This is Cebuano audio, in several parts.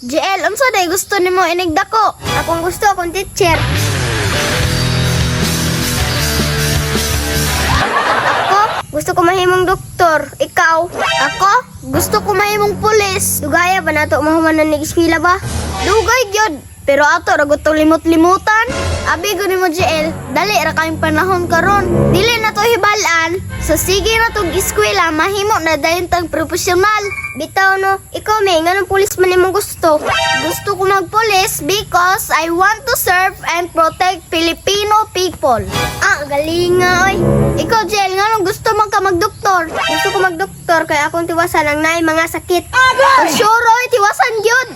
JL, unsa day gusto nimo inigdako? Akong gusto, akong teacher. Ako, gusto ko mahimong doktor. Ikaw? Ako, gusto ko mahimong pulis. Dugaya ba nato mahuman na nig-eskwela ba? Dugay gyud, pero ato ra gud tong limot-limutan. Abi gud nimo JL, dali ra kayong panahon karon. Dili na to hibal-an, sa sige na tong eskwela mahimo na dayon tang profesional. Bitaw no, ikaw may nganong pulis man imong gusto. Gusto ko magpulis because I want to serve and protect Filipino people. Ah, galing nga oy. Ikaw JL, nganong gusto man ka magdoktor? Gusto ko magdoktor kay akong tiwasan ang naay mga sakit. Ang sure oy, tiwasan gyud.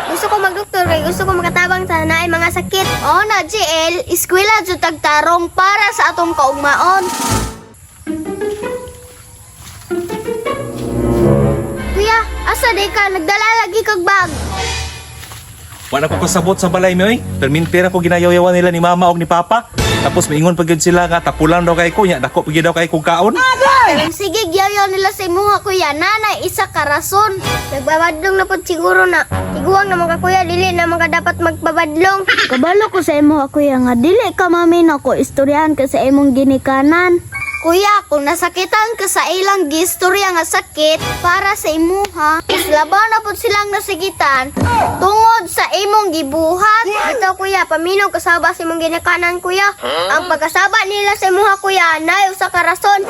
Gusto ko magdoktor kay gusto ko makatabang sa naay mga sakit. Oo na, JL, eskwela jud tagtarong para sa atong kaugmaon. Kuya, asa di ka? Nagdala lagi kag bag. Wala ko kasabot sa balay mi oy. Perminti ra ko ginayaw-yawan nila ni mama og ni papa. Tapos miingon pa gyud sila nga tapulan daw kay ko nya dako pa gyud daw kay kog kaon. Pero sige, gyaw nila sa imuha, kuya. Nanay, isa ka rason. Nagbabadlong na pod siguro na. Tiguang naman ka kuya, dili naman ka dapat magbabadlong. Kabalo ko sa imuha, kuya, nga dili ka mamin ako istoryahan ka sa imong ginikanan. Kuya, kung nasakitan ka sa ilang gistorya nga sakit para sa imuha, mas labaw na pud silang nasakitan tungod sa imong gibuhat. Ito kuya, paminaw kasaba sa imong ginikanan kuya. Ang pagkasaba nila sa imuha kuya, naay usa ka rason.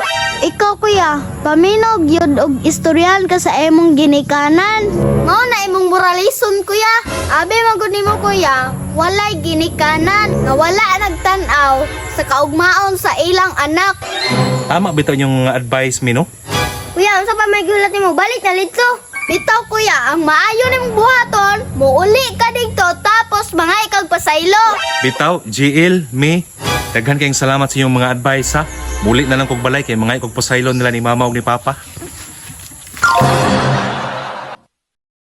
Ikaw kuya, paminaw gyud og istoryahan ka sa imong ginikanan. Mao na imong moralison kuya. Abi man gud nimo kuya, walay ginikanan nga wala nagtan-aw sa kaugmaon sa ilang anak. Tama bitaw yung advice mi no? Kuya, unsa pa may gihulat nimo? Balik na lidto. Bitaw kuya, ang maayo nimong buhaton, muuli ka dito tapos mga ikag pasaylo. Bitaw, GL, me. Daghan kayong salamat sa inyong mga advice ha. Muli na lang kog balay kay mga ikog pasaylo nila ni mama og ni papa.